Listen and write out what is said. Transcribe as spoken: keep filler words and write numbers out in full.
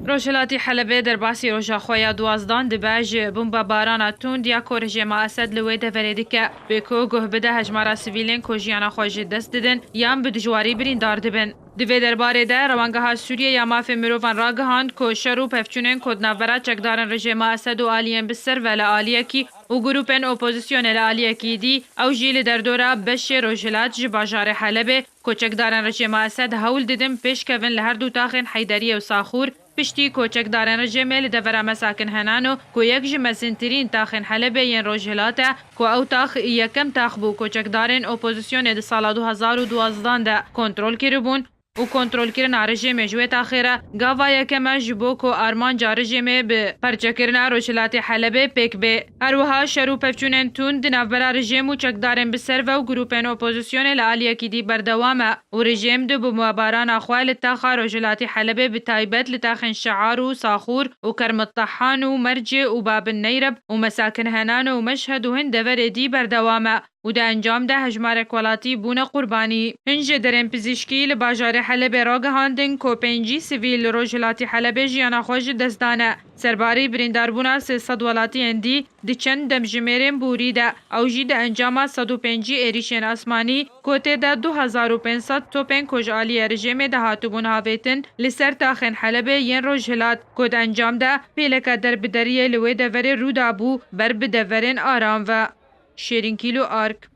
Rojhilatî Helebê derbasî roja xwe ya duwazdan dibe ji bombebarana tund ya ku rejêma Esed li wê deverê dike, bê ku guh bide hejmara sivîlên ku jiyana xwe ji dest didin yan bi dijwarî birîndar dibin. Di vê derbarê de Rewangeha Sûriyê ya Mafê Mirovan ragihand ku şer û pevçûnên ku di navbera çekdarên rejêma Esed û aliyên bi ser ve li aliyekî û grûpên opozisyonê li aliyekî dî, ew jî li derdora beşê rojhilat ji bajarê Helebê, ku çekdarên rejêma Esed hewl didin pêşkevin li her du taxên Heyderiyê û Saxûr, piştî ku çekdarên rejêmê li devera Mesakin Henano, ku yek ji mezintirîn taxên Helebê yên rojhilat e, ku ew tax yekem tax bû ku çekdarên opozisyonê di sala du hazar û duwazdan de kontrol kiribûn û kontrolkirina rejêmê ji wê taxê re gava yekem e ji bo ku armanca rejêmê bi parçekirina Rojhilatê Helebê pêk bê. Her wiha şer û pevçûnên tund di navbera rejêm û çekdarên bi ser ve û grûpên opozisyonê li aliyekî dî berdewam e û rejêm di bombebarana xwe li taxa Rojhilatê Helebê bi taybet li taxên Şiar û Saxûr û Kermit Tehan û Mercê û Babin Neyreb û Mesakin Henan û Meşhed û hin deverê dî berdewam e û di encam de hejmarek welatî bûne qurbanî. Hin jêderên pizîşkî li bajarê Helebê ragihandin ku pêncî sivîl li Rojhilatî Helebê jiyana xwe ji dest dane. Serbarî birîndarbûna sê sed welatiyên dî di çend demjimêrên borî de, ew jî di encama sed û pêncî êrîşên asmanî ku tê de du hezar û pênc sed topên ku ji aliyê rejêmê de hatibûn havêtin li ser taxên Helebê yên rojhilat, ku di encam de pêleke derbideriyê li wê deverê rû dabû ber bi deverên aram ve. Şêrîn Kîlo Ark.